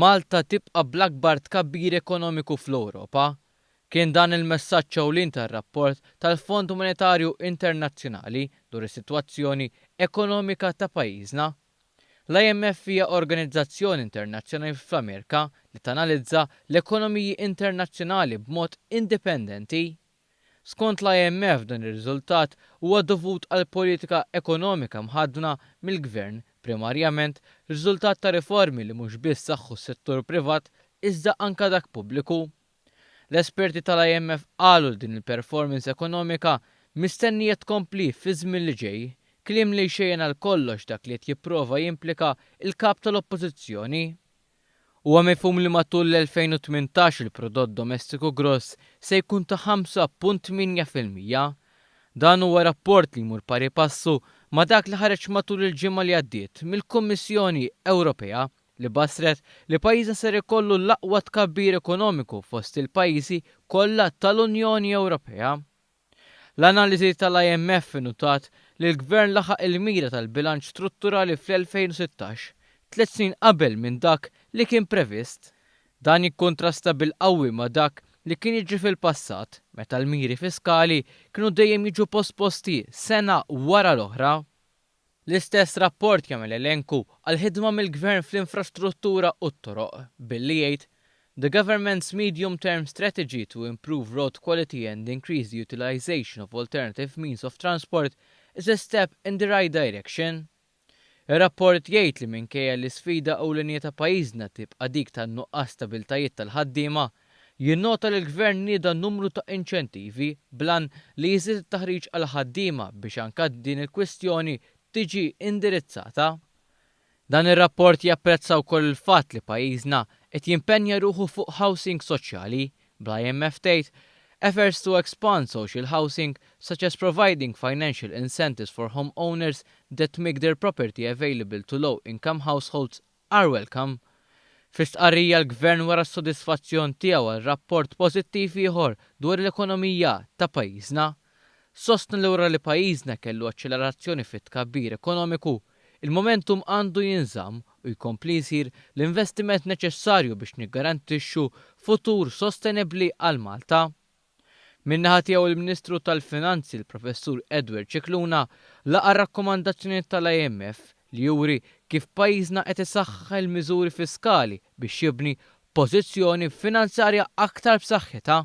Malta tibqa' bl-akbar tkabbir ekonomiku fl-Ewropa. Kien dan il-messaġġ ewlieni tar-rapport tal-Fond Monetarju Internazzjonali dwar is-sitwazzjoni ekonomika ta' pajjiżna. L-IMF hija organizzazzjoni internazzjonali fl-Amerika li tanalizza l-ekonomiji internazzjonali b'mod indipendenti. Skont l-IMF dan ir-riżultat huwa dovut għal politika ekonomika mħaddna mill-Gvern, primarjament riżultat ta' riformi li mhux biss saħħu s-settur privat iżda anke dak pubbliku. L-esperti tal-IMF qalu li din il-performance ekonomika mistennija tkompli fiż-żmien li ġej, kliem li jxejjen għal kollox dak li qed jipprova jimplika l-Kap tal-Oppożizzjoni. Huwa mifhum li matul l-2018 il-prodott domestiku gross se jkun ta' 5.8%. Dan huwa rapport li jmur pari passu ma' dak li ħareġ matul il-ġimgħa li għaddiet mill-Kummissjoni Ewropea li bassret li pajjiżna ser ikollu l-aqwa tkabbir ekonomiku fost il-pajjiżi kollha tal-Unjoni Ewropea. L-analiżi tal-IMF innutat li l-Gvern laħaq il-mira tal-bilanċ strutturali fl-2016, tlett snin qabel minn dak li kien previst. Dan jikkuntrasta bil-qawwi ma' dak li kien jiġri fil-passat, meta l-miri fiskali kienu dejjem jiġu posposti sena wara l-oħra. L-istess rapport jagħmel elenku għall-ħidma mill-Gvern fl-infrastruttura u t-toroq, billi jgħid, The government's medium-term strategy to improve road quality and increase the utilisation of alternative means of transport is a step in the right direction. Ir-rapport jgħid li minkejja li sfida ewlenija ta' pajjiżna tibqa' dik tan-nuqqas ta' abilitajiet tal-ħaddiema, jinnota li l-Gvern nieda numru ta' inċentivi bl-għan li jiżdied it-taħriġ għall-ħaddiema biex anke din il-kwistjoni tiġi indirizzata. Dan ir-rapport japprezza wkoll il-fatt li pajjiżna qed jimpenja ruħu fuq housing soċjali, bl-IMF tgħid, Efforts to expand social housing, such as providing financial incentives for homeowners that make their property available to low-income households, are welcome. Fi stqarrija l-Gvern wera s-sodisfazzjon tiegħu għal rapport pożittiv ieħor dwar l-ekonomija ta' pajjiżna. Sostna li wara li pajjiżna kellu aċċelerazzjoni fit-tkabbir ekonomiku, il-momentum għandu jinżamm u jkompli jsir l-investiment neċessarju biex niggarantixxu futur sostenibbli għal Malta. Min-naħa tiegħu il-Ministru tal-Finanzi l-Professur Edward Scicluna laqa' rakkomandazzjonijiet tal-IMF li juri kif pajjiżna qed isaħħaħ il-miżuri fiskali biex jibni pożizzjoni finanzjarja aktar b'saħħitha.